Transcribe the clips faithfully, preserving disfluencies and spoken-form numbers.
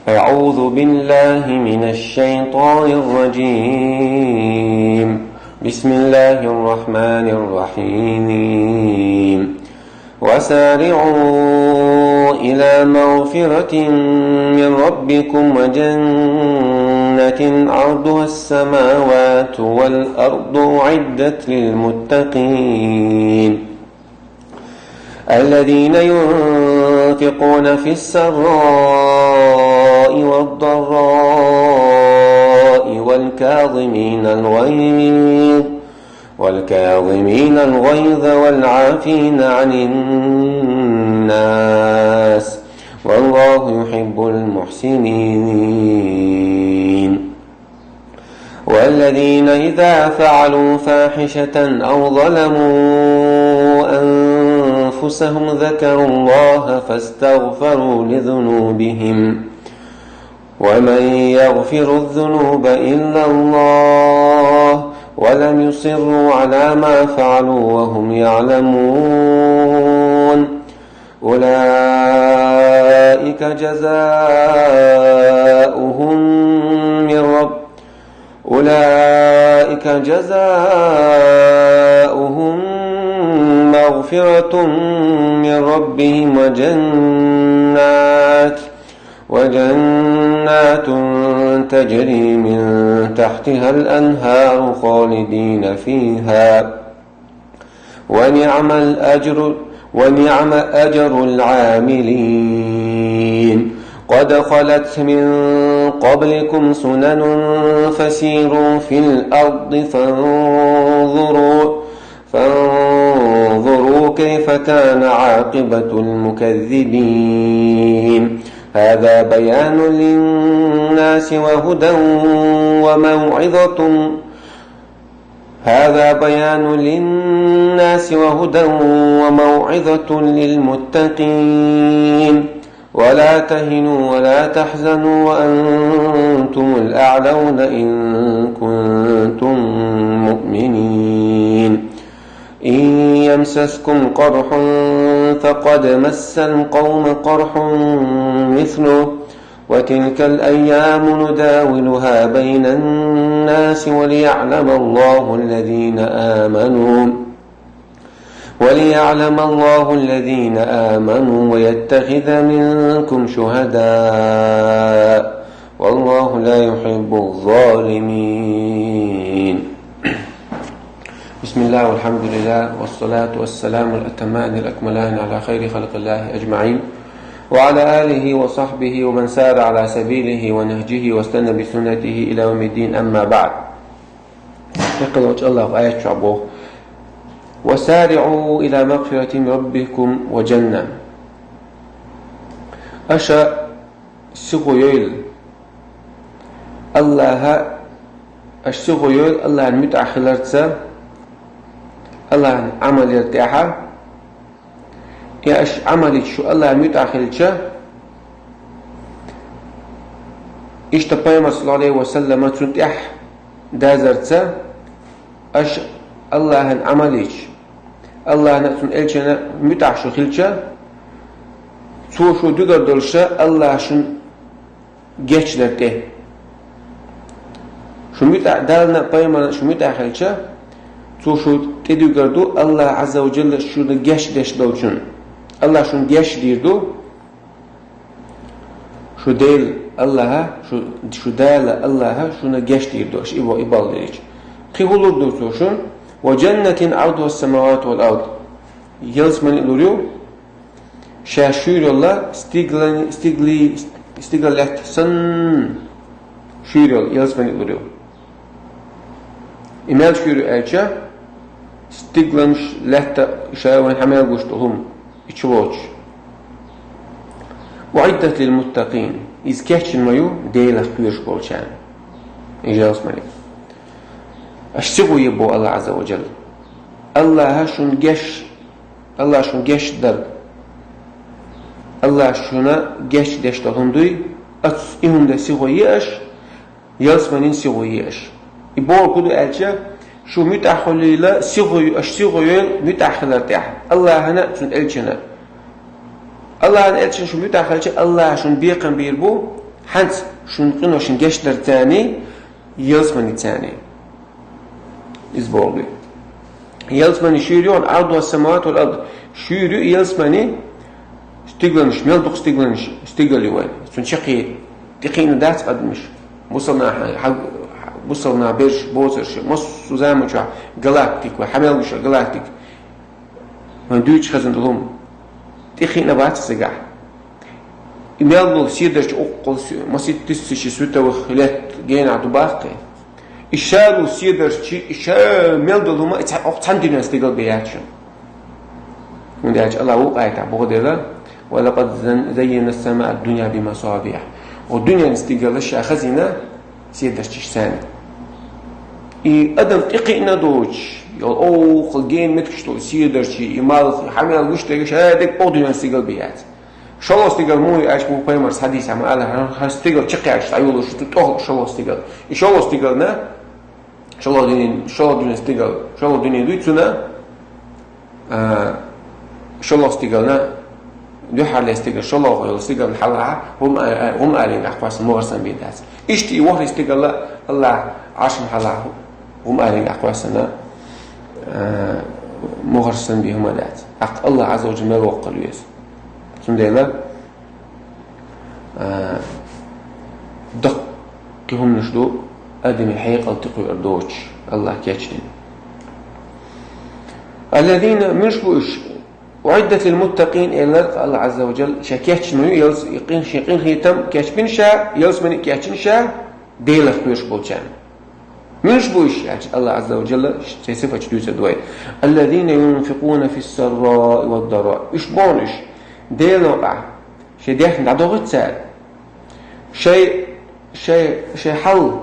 أعوذ بالله من الشيطان الرجيم. بسم الله الرحمن الرحيم. وسارعوا إلى مغفرة من ربكم وجنة عرضها السماوات والأرض أعدت للمتقين. الذين ينفقون في السراء والضراء والكاظمين الغيظ، والكاظمين الغيظ والعافين عن الناس، والله يحب المحسنين. والذين إذا فعلوا فاحشة أو ظلموا أنفسهم ذكروا الله فاستغفروا لذنوبهم، ومن يغفر الذنوب إلا الله، ولم يصروا على ما فعلوا وهم يعلمون، أولئك جزاؤهم من رب أولئك جزاؤهم مغفرة من ربهم وجنات، وجنات تجري من تحتها الأنهار خالدين فيها، ونعم الأجر، ونعم أجر العاملين. قد خلت من قبلكم سنن فسيروا في الأرض فانظروا، فانظروا كيف كان عاقبة المكذبين. هذا بيان للناس وهدى وموعظة هذا بيان للناس وهدى وموعظة للمتقين. ولا تهنوا ولا تحزنوا وأنتم الأعلون إن كنتم مؤمنين. إن يمسسكم قرح فقد مس القوم قرح مثله، وتلك الأيام نداولها بين الناس وليعلم الله الذين آمنوا، وليعلم الله الذين آمنوا ويتخذ منكم شهداء، والله لا يحب الظالمين. بسم الله والحمد لله والصلاة والسلام الأتمان الأكملان على خير خلق الله أجمعين، وعلى آله وصحبه ومن سار على سبيله ونهجه واستنى بسنته إلى يوم الدين، أما بعد. Пекъалгъача Аллах аят чу боху: «وسارعوا إلى مغفرة من ربكم وجنة». Аша сихо йойла Аллаха, аша сихо йойла Аллахьан муьтӀахь хиларца, Аллахьан Ӏамал ярна тӀехьа. Я аша Ӏамал йича, шу Аллахьан муьтӀахь хилча, иштта Пайхамар, саллаллаху Ӏалайхи ва саллама, цунна тӀехь дазарца, аша Аллахьан Ӏамал йича, Аллахьана а цуьнан элчанна а муьтӀахь шу хилча, цо шу дуьгар долуша Аллаха шуна гечдар тӀе. Шу муьтӀахь, Даллана а, Пайхамарна а шу муьтӀахь хилча, цо шу тӀедуьгар ду Аллаха Ӏазза ва Джалла шуна гечдеш долчун. Аллаха шуна гечдийр ду, шу Дела Аллаха, шу, шу Дала Аллаха шуна гечдийр ду, аша и бо-, и баллалича. Кхин хӀун лур ду цо шуна? «وجنة عرضها السماوات والأرض». Ялсамани лур ю, ша шуьйра йолла стиглан-, стигли-, стигал лаьтта санна шуьйра йолла ялсамани лур ю. И мел шуьйра ю аьлча, стиглан ш-, лаьтта ша вайн хьан мел гуш долу хӀума, и чу воцуш. «أعدت للمتقين». Иза кечйина ма ю Делах кхоьруш болчарна. И ялсамани. Аша сихо е боху Аллах Ӏазза ва Джалла. Аллаха шуна геш Аллаха шуна гечдар. Аллаха шуна гечдеш долу хӀума дуй, оцу и хӀума дан сихо е аша, ялсаманин сихо е аша. И бохург хӀун ду аьлча, шу муьтӀахь хуьлийла, сихо ю-, аша сихо йойла муьтӀахь хилар тӀехь. Аллахьана а, цуьнан элчанна а. Аллахьан элчанна шу муьтӀахь хилча, Аллаха шуна бекхам бийр бу, ХӀанз шун къиношна гечдар царна, ялсмани царна. Из боху. Ялсмани шуьйра ю, عرضها السماوات والأرض. Шуьйра ю ялсмани, стигланаш, мел дукха стигланаш, стигал ю вайн. Цунна чаккхе тӀекхиъна дац адамаш. Бусалба нах, хьа-, бусалба нах берш, боцурш, массо заман чохь галактик вай, хьа мел гуш галактик. Вайн дуьйцуш хезна долу хӀума. ТӀекхиъна бац цигахь. И мел болу седарчий уккхал су-, масийтта тысячи световых лет генахь ду баккхий. И ша долу седарчий, и ша мел долу хӀума, и цхьа-, окху цхьана дуьненан стигал бен яц шуна. ХӀунда аьлча Аллах вукху аятехь боху дела: «ولقد زن-، زينا السماء الدنيا بمصابيح». Оцу дуьненан стигала ша хазийна седарчийш царна. И адам тӀекхиъна доцуш, йолу оха ген меттигаш долу седарчий, и малх, и хьа мел гуш дерг, ша дерг оха дуьненан стигал бен яц. ШолгӀа стигал муха ю аьлча, боху пайхамарс хьадисехь ма аьлла, хӀара стигал чекхъяьлча дӀайолуш ду тӀехула шолгӀа стигал. И шолгӀа стигална, шолгӀа дуьнен, шолгӀа дуьнен стигал, шолгӀа дуьне дуй цуьнан, а, шолгӀа стигална, дуьххьарлера стигал, шолгӀа йолу стигална хьалха хӀума а-, хӀума алийна ахь кхоьссина мугӀарсан бен дац. Иштта и вохри стигала Аллах Ӏаршана хьалха хӀума алийна ахь кхоьссина, а, мугӀарсан бен хӀума дац. ТӀаккха Аллах Ӏазза ва Джалла мел воккхал веза. Цундела, а, даккхий хӀуманаш ду, адамийн хьекъал тӀекхуьур доцуш, Аллах кечдина. الذين, муьлш бу уьш, أعدت للمتقين, элира Аллах Ӏазза ва Джалла, ша кечдина ю, ялс-, и къин-, шен къинхетам кечбина ша, ялсмани кечйина ша, Делах кхоьруш болчарна. Муьлш бу уьш аьлча, Аллах Ӏазза ва Джалла церан сифаташ дуьйцур ду вай. الذين ينفقون في السراء والضراء. Уьш боху уьш, Делан новкъахь шайн дехна дӀадохуьйту цара. Шайн, шайн, шайн хьал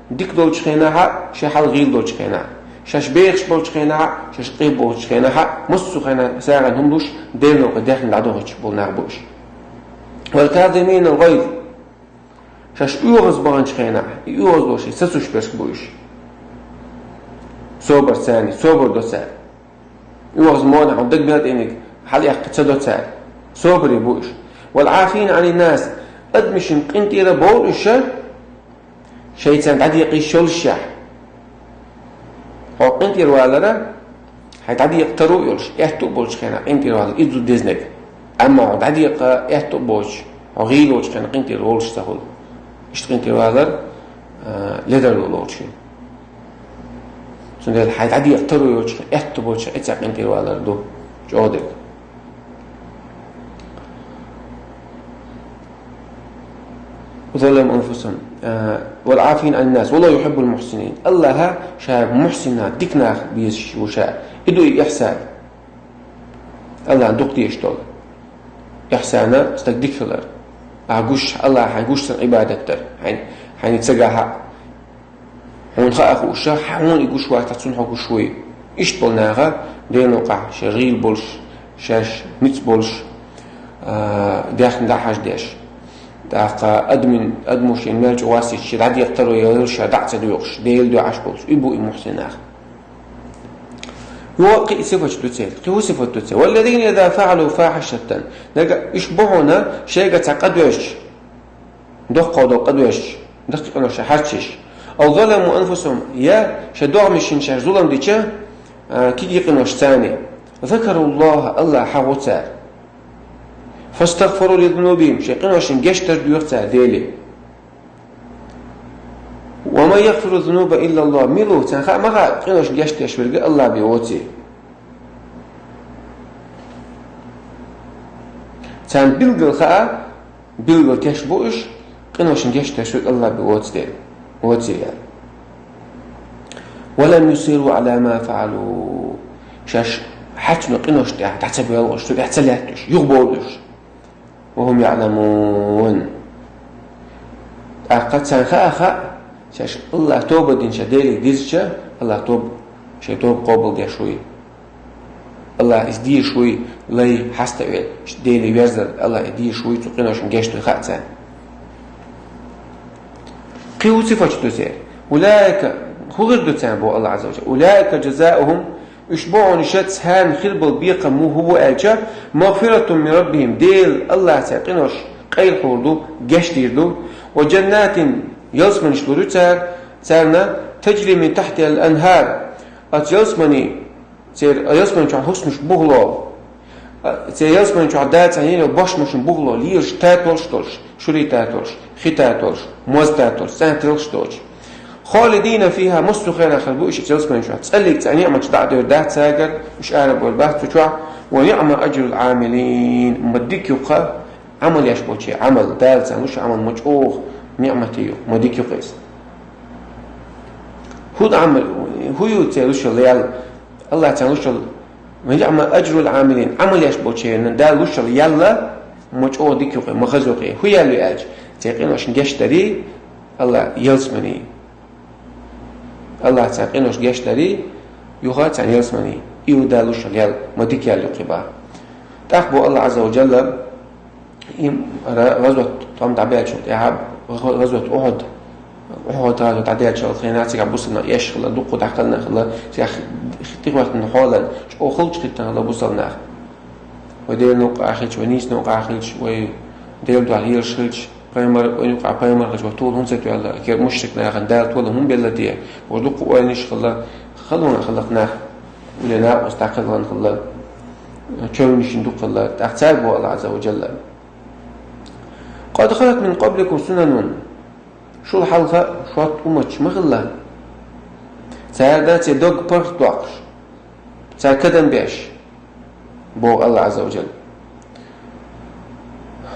дика долчу хенахь а, шайн хьал гӀийла долчу хенахь а. Шаьш бехаш болчу хенахь а, шаьш къе болчу хенахь а, массо а хенахь сагӀина хӀума луш, Делан новкъа дехна дӀадохуьйтуш болу нах бу уьш. والكاظمين الغيظ. Шаьш оьгӀаз баханчу хенахь, и оьгӀаз болуш, и сацуш берш бу уьш. Собар царна, собар до цара. ОьгӀаз мо нах, хьуна дага мел тӀениг, хьалаяккха ца до цара. Собаре бу уьш. والعافين عن الناس. Адамашна къинтӀера бовлу уьш, шайца дӀадекъа йиш йолушехь. Хьо къинтӀера валара, хьайн дӀадекъа таро а йолуш, аьтту а болчу хенахь къинтӀера валар иза ду деза дерг. Амма хьо дӀадекъа аьтту а боцуш, хьо гӀийла волчу хенахь къинтӀера волуш ца хуьлу. Иштта къинтӀера валар, а, ледарло лоцуш хила. Цундела хьайн дӀадекъа таро йолчу хенахь, аьтту болчу хенахь, эццахь къинтӀера валар ду чӀогӀа дерг. وظلموا أنفسهم, а, والعافين عن الناس والله يحب المحسنين. Аллаха ша мухьсинна, дика нах безаш ву ша. И ду и ихьсан. Аллахна дукха дезаш долу. Ихьсана стаг дика хилар. Ахь гуш, Аллаха хьайн гуш санна Ӏибадат дар. Хьайн, хьайна ца гахь а. Хьуна хаа хууш, хьуна и гуш вацахь, цунна хьо гуш вуй. Иштта болу наха, Делан новкъахь шаьш гӀийла болуш, шаьш ницкъ болуш, а, даьхна дӀахьаждеш. ТӀаккха адамийн, адамо шен мел чӀогӀа вассийча, шен дӀадекъа таро йолуш, ша дӀа а ца доькъуш, Дела доьӀаш болуш. И бу и мухьсин нах. Йо, кхин а сифаташ ду церан, кхин хӀун сифат ду церан? والذين إذا فعلوا فاحشة. Нага, уьш бу хьуна, шайга цхьа къа доьжча, доккхал долу къа доьжча, даккхий къинош хьарчийча. أو ظلموا أنفسهم, я шайн догӀмашна шаьш зулам дича, а, кегий къинош царна. ذكروا الله, Аллах хьахо цара. فاستغفروا لذنوبهم, шайн къиношна гечдар доьху цара Деле. ومن يغفر الذنوب إلا الله. Мила ву, царна хаа ма хаьа, къиношна гечдеш верг Аллах бен воций. Царна билггал хаа, билггал теш бу уьш, къиношна гечдеш верг Аллах бен воций дела, воций яра. ولم يصروا على ما فعلوا. Шаьш хьаьрчино къинош тӀехь дӀа ца боьлхуш, цу тӀехь ца лаьтташ, юхабовлуш. وهم يعلمون. ТӀаккха царна хаа, хаа, шаьш Аллах тоба динча, Деле дирзича, Аллах тоба, шайн тоба къобалдеш вуй. Аллах иза дезаш вуй, лай хьаста а ве-, Деле верзар, Аллах и дезаш вуй, цу къиношна гечдой хаа царна. Кхин хӀун сифаташ ду церан? أولئك, хӀун хир ду царна, боху Аллах Ӏазза ва Джалла. أولئك جزاؤهم, уьш бу хьуна, ша царна хир болу бекхам муха бу аьлча, مغفرة من ربهم, Дела, Аллаха церан къинош къайлахьор ду, гешт дийр ду. وجنات, ялсманаш лур ю цар, царна, تجري من تحتها الأنهار, оцу ялсмани, церан ялсмани чохь хӀусамаш бухало, церан ялсмани чохь дацахьа йина бошмашна бухало, лелаш татолаш долуш, шура татолаш, хи татолаш, моз татолаш, цӀена тилхаш доцуш. خالدين فيها, массо а хенахь хир бу уьш оцу ялсмани чохь. ЦӀаллиг цхьа ниӀматаш дӀа а девр дац цаьргара, уьш ара бовр бац цу чохь. ونعم أجر العاملين, ма дика ю-кх Ӏамал еш болчеран Ӏамал, Дала царна луш Ӏамал ма чӀогӀа ниӀмате ю, ма дика ю-кх иза. ХӀун Ӏамал, хӀун ю церан луш йолу ял? АллахӀа царна луш йолу, ونعم أجر العاملين, Ӏамал еш болчеран Дала луш йолу ял ма чӀогӀа дика ю-кх, ма хаза ю-кх. ХӀун ял ю аьлча, церан къиношна гечдарий, АллахӀа ялсмани. АллахӀа царна къиношна гечдарий, юха царна ялсмани. И ю Дала луш йолу ял, ма дика ял ю-кх и боху. ТӀаккха боху АллахӀа Ӏазза ва Джалла, и ра-, гӀазват тӀом дӀабаьллачул тӀаьхьа, гӀа-, гӀазват Ухьуд, Ухьуд гӀазот дӀадаьллачул хенахь цигахь бусалба нах эшна хилла, дуккха дӀакхалхина хилла, цигахь хи-, хи-, тӀехӀоьттина хьолан, чӀогӀа халчу хӀиттина хилла бусалба нах. Вай Делан новкъахь хилча, вай нийса новкъахь хилча, вай Делан дуьхьа лелаш хилча, пайхамар, вайна юкъахь пайхамар хилча, вай толам хӀунда ца тоьлла? Кхера мушрик нахана Дала толам хӀунда белла те? Вай дуккха ойланаш хилла, халонан хилла нах, уле накъост дӀакхалхина хилла, чевнаш дукха хилла, тӀаккха цаьрга боху АллахӀа Ӏазза ва Джалла: قد خلت من قبلكم سنن. Шул хьалха шот умматаш ма хилла, цара церан дог паргӀатдоккхуш, цара кадам беш, боху АллахӀа Ӏазза ва Джалла.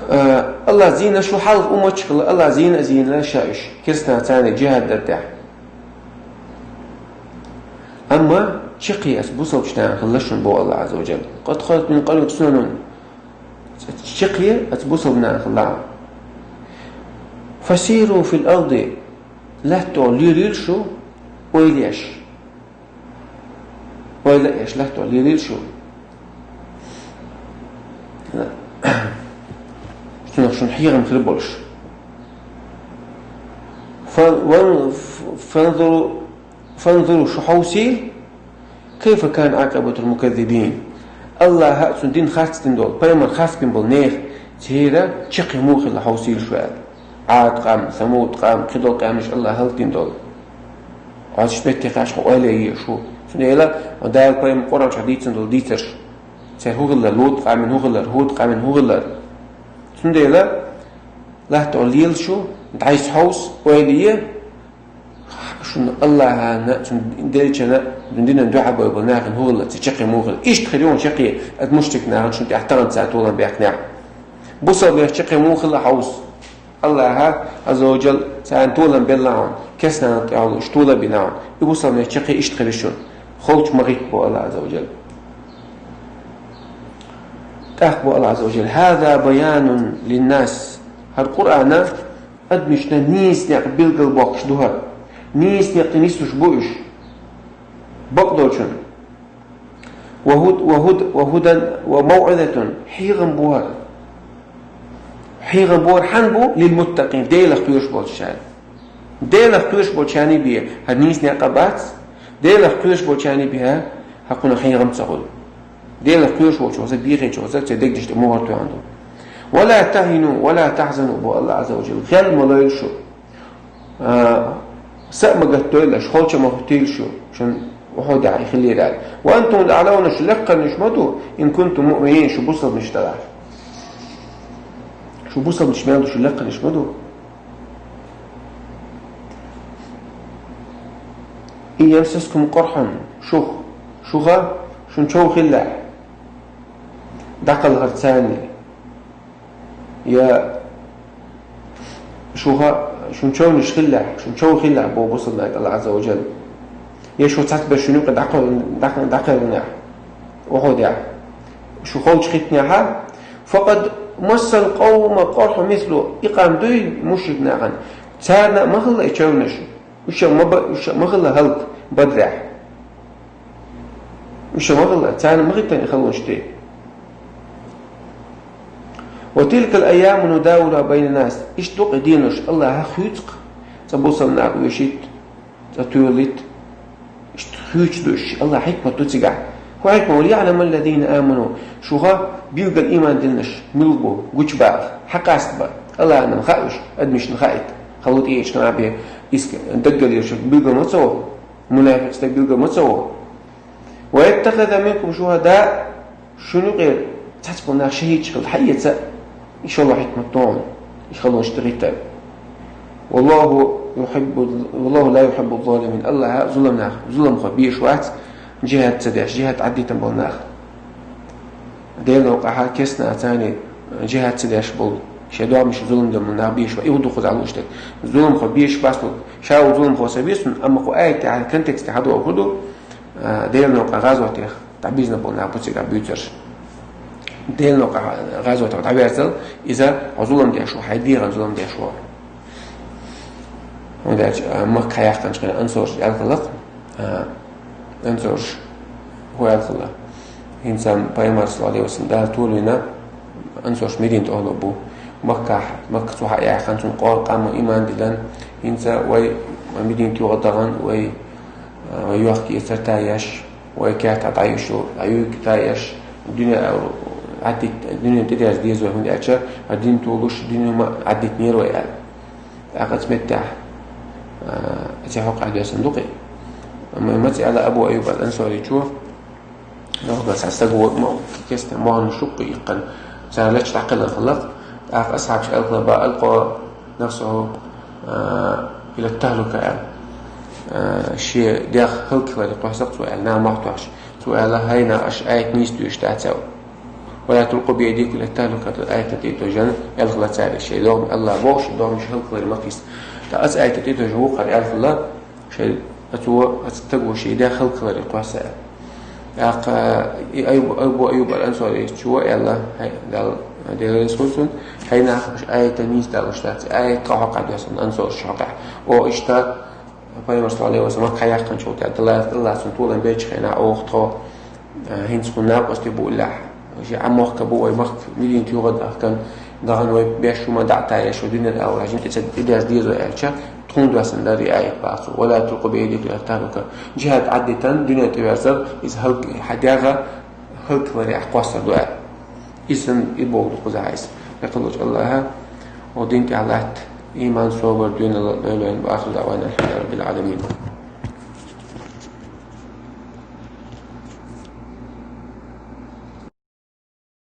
Э, АллахӀа зийна шул хьалха умматаш хилла, АллахӀа зийна а зийна ша уьш, керстанашца царна джихӀад дар тӀехь. Амма чаккхе оцу бусалбачу нахана хилла шуна, боху АллахӀа Ӏазза ва Джалла. قد خلت من قبلكم سنن. Чаккхе оцу бусалба нахана хилла. فسيروا في الأرض. Лаьтта тӀехь лелийла шу, ойла еш. Ойла еш, лаьтта тӀехь лелийла шу. Цунах шуна хьехам хир болуш. Фан-, ван-, фанзуру, фанзуру, шу хьовсийла, كيف كان عاقبة المكذبين. АллахӀа а цуьнан дин харц дина долу, пайхамар харц бина болу нехан церан чаккхе муха хилла хьовсийла шу аьлла. Ӏад къам, Самуд къам, кхидолу къаьмнаш АллахӀа хӀаллакдина долу. Оцу меттехь кхача хьо ойла е шу. Цундела Дала пайхамар Къуръан чохь дийцина долу дийцарш. Церан хӀун хилла, Лут къаман хӀун хилла, ХӀуд къаман хӀун хилла. Цундела лаьтта тӀехь лелийла шу, дӀасахьовса, ойла е, шуна АллахӀана, цуьнан деллачарна, цуьнан динан дуьхьа бевлла нахана хӀун хилла, церан чаккхе муха хилла. Иштта хир ю хьуна чаккхе, оцу мушрик нахана шуна тӀехь тахана цара толам баьккхинехь. Бусалба нехан чаккхе муха хилла хьовса. АллахӀа Ӏазза ва Джалла царна толам белла хьуна, керстанашна тӀехь луш толам бина хьуна. И бусалба нехан чаккхе иштта хир ю шуна. Холчу ма гӀитта, боху АллахӀа Ӏазза ва Джалла. ТӀаккха боху АллахӀа Ӏазза ва Джалла: هذا بيان للناس. ХӀара Къуръан адамашна нийса некъ билгалбоккхуш ду хӀара. Нийса некъ нислуш бу уьш. Бакъдолчунна. وهد-، وهد-، وهدى وموعظة. Хьехам бу хӀара. Хьехам бу хӀара хьан бу? للمتقين. Делах кхоьруш болчарна. Делах кхоьруш болчарна бен хӀара нийса некъ а бац. Делах кхоьруш болчарна бен хӀара кхунах хьехам ца хуьлу. Делах кхоьруш волчуьнца, бехачуьнца, церан дегнаш тӀе мухӀар тоьхна ду. ولا تهنوا ولا تحزنوا, боху АллахӀа Ӏазза ва Джалла. ГӀел ма лойла шу. А, са а ма гатдойла шу, холчу а ма хӀуттийла шу, шуна Ухьудехь и хиллера аьлла. وأنتم الأعلون, шу лакхарнаш ма ду, إن كنتم مؤمنين, шу бусалбанаш далахь. Шу бусалбанаш мел ду, шу лакхарнаш ма ду. إن يمسسكم قرح, шух, шуха, шуна чов хиллехь, дӀакхалхар царна. Я шуха, шуна човнаш хиллехь, шуна чов хиллехь, боху бусалба нах АллахӀа Ӏазза ва Джалла. Я шу цхьацца берш шуна юкъа дӀакхо-, дӀакхо-, дӀакхоьллинехь, Ухьудехь. Шу холчу хӀиттинехь, فقد مس القوم قرح مثله. И къам дуй мушрик нахана. Царна а ма хилла и човнаш. Уьш а ма ба-, уьш а ма хилла хӀаллак Бадрехь. Уьш а ма хилла, царна ма хӀиттина и халонаш тӀе. وتلك الأيام نداولها بين الناس. Иштта ду-кх и денош, АллахӀа хуьйцу-кх, цкъа бусалба нах оьшуьйту, цкъа тоьлуьйту. Иштта хуьйцуш ду уьш, АллахӀан хьикмат ду цигахь. Кхойтта ма вала, «ليعلم الذين آمنوا», шуха билггала иман диллинарш муьлха ба, гучабаха, хьакъаста ба. Аллахӏа-м хаьа уж, адамашта хаийта. Хала тӀаэцача нахаца бе иска даггара ерш билггала ма ца во, мунафикъ стаг билггала ма ца во. «ويتخذ منكم شهداء», шун юкъера цхьацца бола нах шахӀидаш хила хьаэца, иншаллахӀ, хӀикмат да хьона, из халонаш тӀагӀиттар. «والله يحب، والله لا يحب الظالمين». Аллахӏа зуламнах, зуламхой безаш вац, джихӀад ца деш, джихӀад Ӏадитам бола нах. Делан новкъахьа кестнацани джихӀад ца деш бола, шоай догӀмашта зулам деш бола нах безаш вац, юха дукхаза луш дерг. Зуламхой безаш бац, ша ва зуламхо ца безаш, амма кху аятагахьа контексте хьадоагӀа хӀу ду, а, Делан новкъа гӀазотех дӀабийзаб бола нах ба цига буьйцараш. Делан новкъа гӀазотех дӀаверзал, из хьо зулам деш ва, хьай дегӀа зулам деш ва. ХӀунда аьлча, а, Макка хьаяьккхача хана ансараш аьлар хьалха, а, ансараш хӀу аьлар хьалха. ХӀинца пайхамар, саллаллахӀу Ӏалайхи ва саллам, Дала тилавенна, ансараш Мадинат тӀа хьалха бу. Макка, Макка цо хьаяьккхача хана цунна къо-, къам иман диллина, хӀинца вай Мадинат юкъе дахана, вай, а, вай йохка-эцар тӀаеш, вай керта дӀаювш, дӀаювга тӀаеш, дуне, а, Ӏадитта, дуне тӀадерза деза вай, хӀунда аьлча, хӀара дин толаш, дуне ма Ӏадитта нера вай аьле. ТӀаккха цу меттехь, а, цхьа хьокъехь доьссина ду-кх. М-, маца аьлар Абу Айюб ал-Ансарийчо, нохчий цхьа стаг ва, мо-, кестта могӀараш шуккха иккхина, цар лаьтташ дӀакхелхина хьалха, тӀаккха асхьабаша аьлар хьалха: «بل ألقى نفسه، а, إلى التهلكة», аьлар. А, шен дегӀ хӀалакхиларе кхоссар цо аьлар, наха мохь тоьхча. Цо аьлар: «ХӀай нах, аша аят нийса доьшуш дац, аьлар. ولا تلقوا بأيديكم إلى التهلكة», аятан тӀа товжаш аьлар хьалха цаьрга, шоай догӀмаш, Аллахӏ боху, шоай догӀмаш хӀалакхиларе ма кхесса. ТӀаккха оцу аятан тӀа товжаш вукхар аьлар хьалха, шоай, оцо, оцу стага шен дегӀ хӀалакхиларе кхоссар. ТӀаккха и Айюб, Абу Айюб ал-Ансарийчо аьлар, хӀай, Дала, Дела реза хуьлда цунна, хӀай нах, аша аятан нийса далуш дац, аят тха хьокъехь доьссина, ансараш хьокъехь. О, иштта, Пайхамар, саллаллахӀу Ӏалайхи ва саллам, Макка хьаяьккхачул тӀехьагӀа, Дала, Аллахӏа цунна тилавенначул тӀехьагӀа, оха тхо, а, хӀинца хӀун накъостий ба уьллехь, шен Ӏа мохк ба вай, Макка, Мадинат юкъе дахкан, дахана вай беш хӀума дӀа а тӀаеш, вай дунен агӀор хьажа, тӀе ца тӀадерза деза вай аьлча, тхуна доьссина дар и аят, бах цо: «ولا تلقوا بأيديكم إلى التهلكة». ДжихӀад Ӏадитта, дуне тӀаверзар, из хӀалак, хьай дегӀ хӀалакхиларе ахь кхоссар ду аьлар. Иза санна, и бохург ду кхузахь иза. Векхалволчу Аллахӏа вай дин тӀехь латта иман, собар, доьналла лойла вайна. وآخر دعوانا أن الحمد لله رب العالمين.